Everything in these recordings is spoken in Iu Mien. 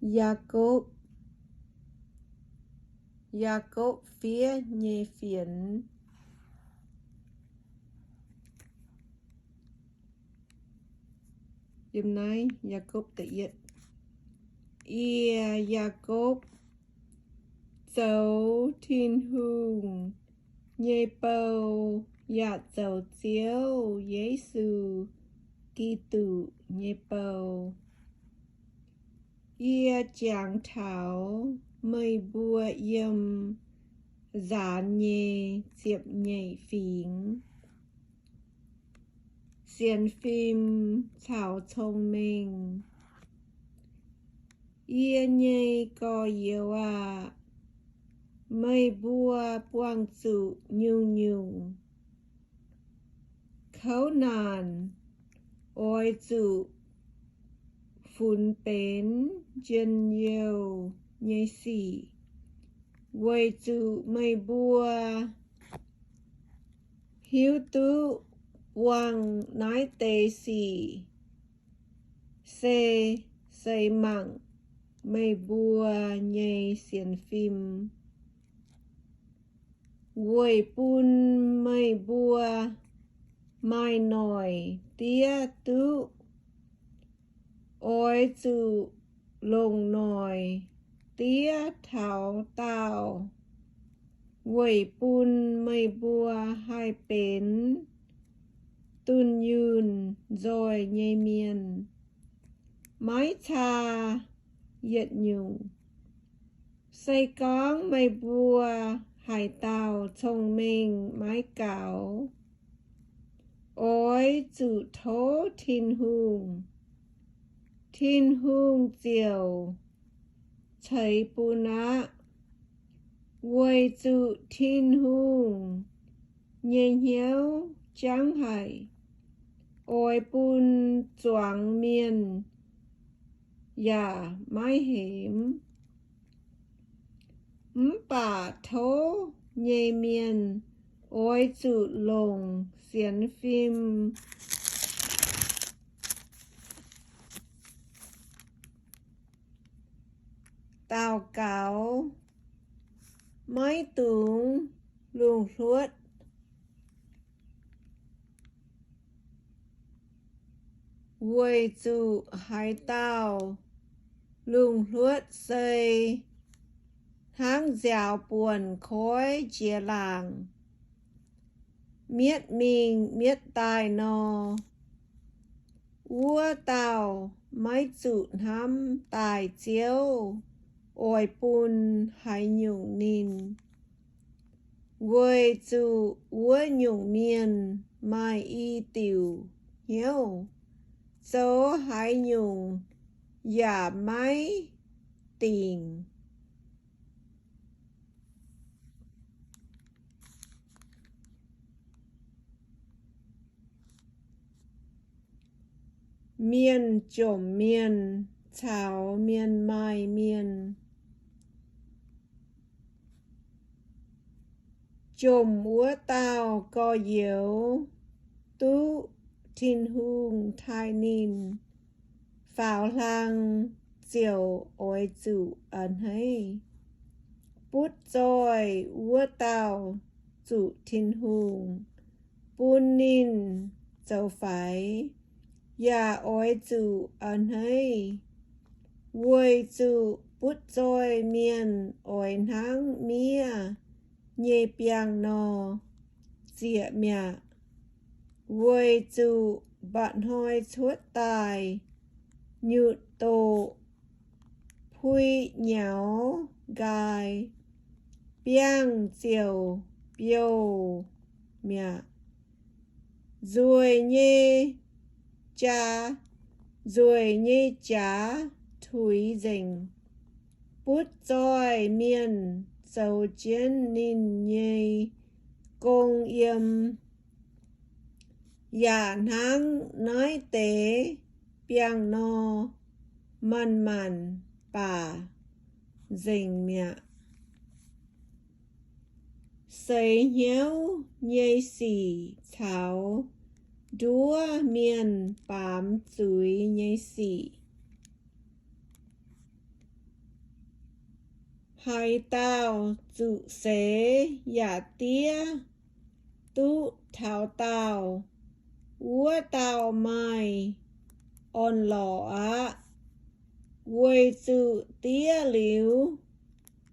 Yaakopv, Yaakopv fiev nyei fienx. Yiem naaiv Yaakopv da'yietv. Yie, Yaakopv, zoux Tin-Hungh nyei bou, yaac zoux Ziouv Yesu Giduc nyei bou. Yie jangx taux meih mbuo yiem nzaanx nyei ziepc nyeic fingx, sienx fim caux cong-mengh. Yie nyei gorx-youz aah! Meih mbuo buangh zuqc nyungc-nyungc kouv naanc oix zuqc funx benx njien-youh nyei sic, weic zuqc meih mbuo hiuv duqv buangh naaiv deix sic se seix mangc meih mbuo nyei sienx fim, weic bun meih mbuo maaih noic diev duqv. Oix zuqc longc noic diev taux daauh, weic bun meih mbuo haih benx dunh yunh nzoih nyei mienh, maiv caa yietc nyungc. Se gorngv meih mbuo haaix dauh cong-mengh maiv gaux, oix zuqc tov Tin-Hungh, Tin-Hungh ziouc ceix bun aqv, weic zuqc Tin-Hungh nyei hnyouv jangv haic, oix bun zuangx mienh yaac maiv hemx. Mv baac tov nyei mienh oix zuqc longc sienx fim daux gaux, maiv dungx lungh hluotv, weic zuqc haaix dauh lungh hluotv se hnangv nziaaux buonc koiv jiex laangc, mietv mingh mietv daaih nor, wuov dauh maiv zuqc hnamv daaih Ziouv oix bun haaix nyungc ninh, weic zuqc wuov nyungc mienh maaih i diuc hnyouv, zoux haaix nyungc yaac maiv dingc. Mienh jomc mienh caux mienh maaih mienh. Jomc wuov dauh gorx-youz duqv Tin-Hungh taaih ninh faaux hlang ziouc oix zuqc a'hneiv. Butv zoih wuov dauh zuqc Tin-Hungh bun ninh zoux faix yaac oix zuqc a'hneiv, weic zuqc butv zoih mienh oix hnangv miev nyei biangh nor zieqc mi'aqv. Weic zuqc mba'hnoi cuotv daaih nyutc doqc, puix nyaux nqaai, biangh ziouc biouv mi'aqv. Nzueic nyei jaax, nzueic nyei jaax tuix nzengc. Butv zoih mienh zoux jienv ninh nyei gong yiem, yaac hnangv naaiv deix biangh nor, manc-manc baac nzengc mi'aqv. Seix hnyouv nyei sic caux nduov mienh baamz zuiz nyei sic. Haaix dauh zuqc seix yaac diev duqv taux daauh, wuov dauh maaih orn-lorqc aqv. Weic zuqc diev liuz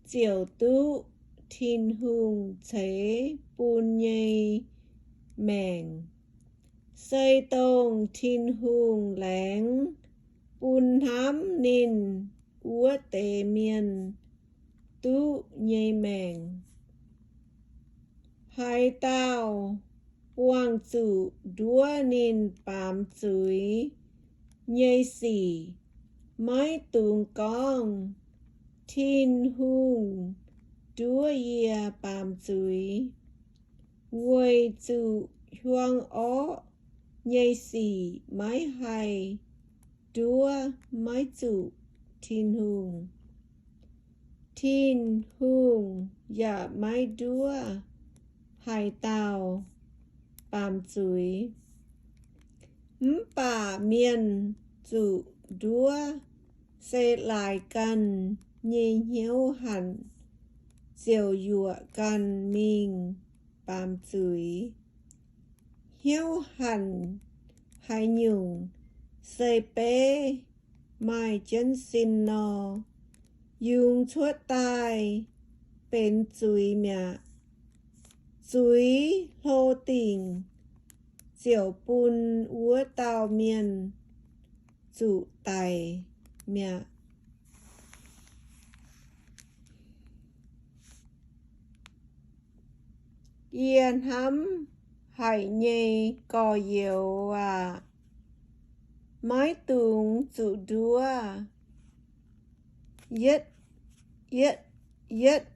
ziouc duqv Tin-Hungh ceix bun nyei maengc, se dongh Tin-Hungh laengz bun hnamv ninh wuov deix mienh duqv nyei maengc. Haaix dauh buangh zuqc nduov ninh baamz zuiz nyei sic, maiv dungx gorngv, Tin-Hungh nduov yie baamz zuiz, weic zuqc hiuang orqv nyei sic maiv haih nduov maiv zuqc Tin-Hungh. Tin-Hungh yaac maiv nduov haaix dauh baamz zuiz. Mv baac mienh zuqc nduov se laaix ganh nyei hnyouv hanc ziouc yuoqc ganh mingh baamz zuiz. Hnyouv hanc haaix nyungc se beiv maaih jienv sin nor, yungz cuotv daaih benx zuiz mi'aqv. Zuiz hlo dingc ziouc bun wuov dauh mienh zuqc daic mi'aqv. Yie hnamv haic nyei gorx-youz aac, maiv dungx zuqc nduov. Yietv, yietv, yietv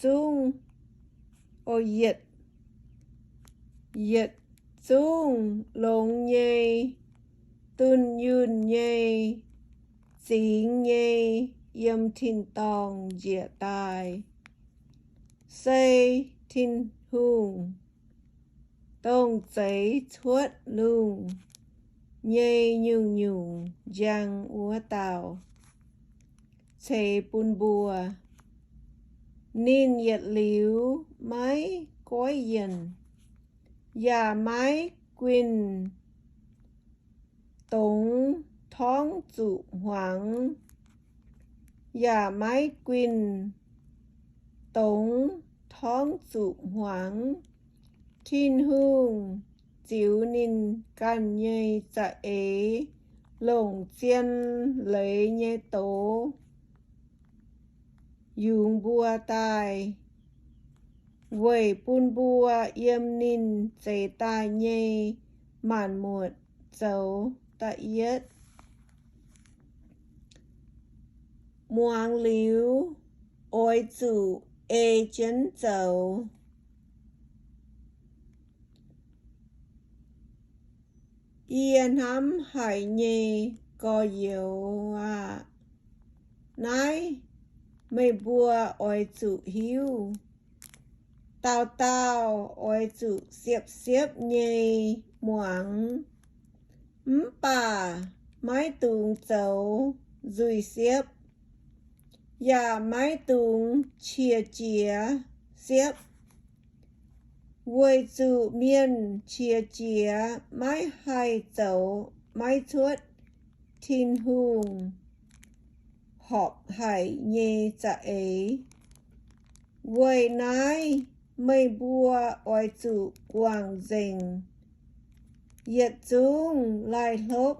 zungv, o, yietc, yietc zungv longx nyei, dunh yunh nyei, zingx nyei yiem tin-dorngh njiec daaih, se Tin-Hungh dongh zeix cuotv lungh nyei nyungc-nyungc njang wuov dauh ceix bun mbuo. Ninh yietc liuz maiv goiv yienc, yaac maiv guinh dongz torngv zuqc hmuangx, yaac maiv guinh dongz torngv zuqc hmuangx. Tin-Hungh ziux ninh ganh nyei za'eix longc zien leiz nyei doz yungz mbuo daaih, weic bun mbuo yiem ninh zeix daaih nyei maanc muotc zoux da'yietv. Muangx liuz oix zuqc ei jienv zoux. Yie hnamv haic nyei gorx-youz aah! Naaiv meih mbuo oix zuqc hiuv. Dauh dauh oix zuqc siepv-siepv nyei muangx, mv baac maiv dungx zoux nzuih siepv, yaac maiv dungx qiex jiez siepv, weic zuqc mienh qiex jiez maiv haih zoux maiv cuotv Tin-Hungh horpc haic nyei za'eix. Weic naaiv meih mbuo oix zuqc guangc nzengc yietc zungv laih hlopv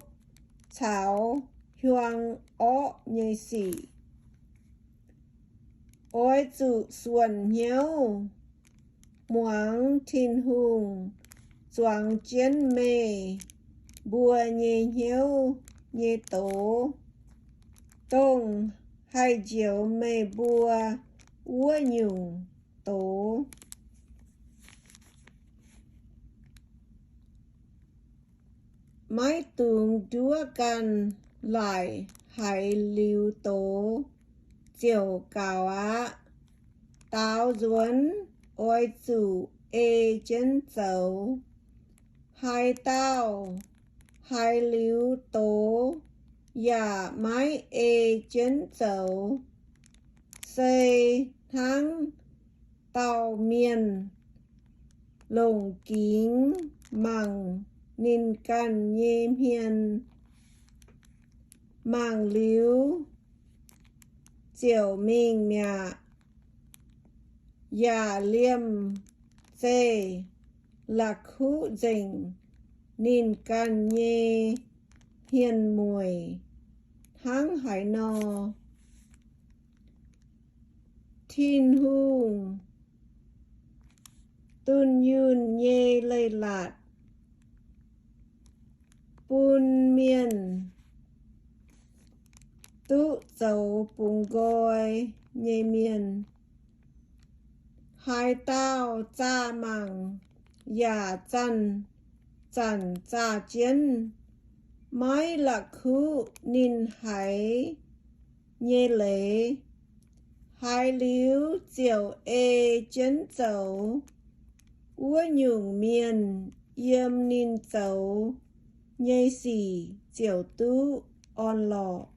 caux hiuang orqv nyei sic. Oix zuqc suonc hnyouv muangx Tin-Hungh zuangx jienv meih mbuo nyei hnyouv nyei doz, dongh haih njoux meih mbuo wuov nyungc doz. Maiv dungx nduov ganh laaic haiz liuz doz ziouc gaux aqv. Daaux nzuonx oix zuqc ei jienv zoux. Haaix dauh haiz liuz doz yaac maiv ei jienv zoux, se hnangv dauh mienh longc gingx mangc ninh ganh nyei hmien, mangc liuz ziouc mingh mi'aqv, yaac liemh zeih la'kuqv nzengc ninh ganh nyei hmien-mueic hnangv haaix nor. Tin-Hungh dunh yunh nyei leiz-latc bun mienh duqv zoux bungx nqoi nyei mienh. Haaix dauh zaah mangc yaac zanc-zanc zaah jienv, maiv la'kuqv ninh haiz nyei leiz. Haiz liuz ziouc ei jienv zoux, wuov nyungc mienh yiem ninh zoux nyei sic ziouc duqv orn-lorqc.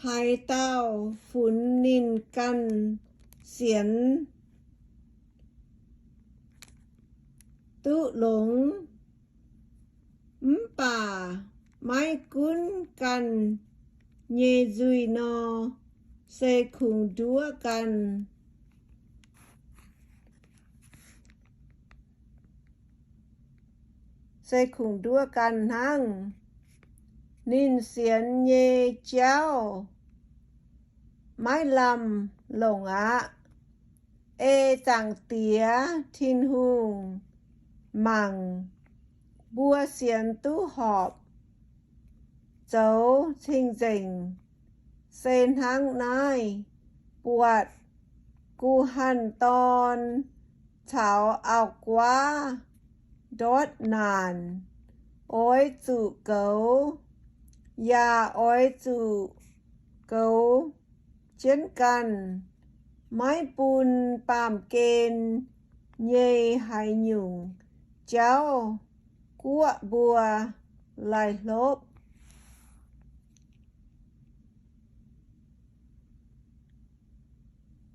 Haaix dauh funx ninh ganh sienx duqv longx, mv baac maiv gunv ganh nyei nzuih nor, se kungx nduov ganh, se kungx nduov ganh hnangv. Ninh sienx nyei jauv maiv lamh longc aqv. Ei Zaangc Diex Tin-Hungh mangc, mbuo sienx duqv horpc, zoux cing-nzengc, se hnangv naaiv. Buatc guh hanh dorn caux auv-guaav ndortv naanc, oix zuqc goux, yaac oix zuqc goux jienv ganh, maiv bun baamh gen nyei haaix nyungc jauv guoqv mbuo laih hlopv.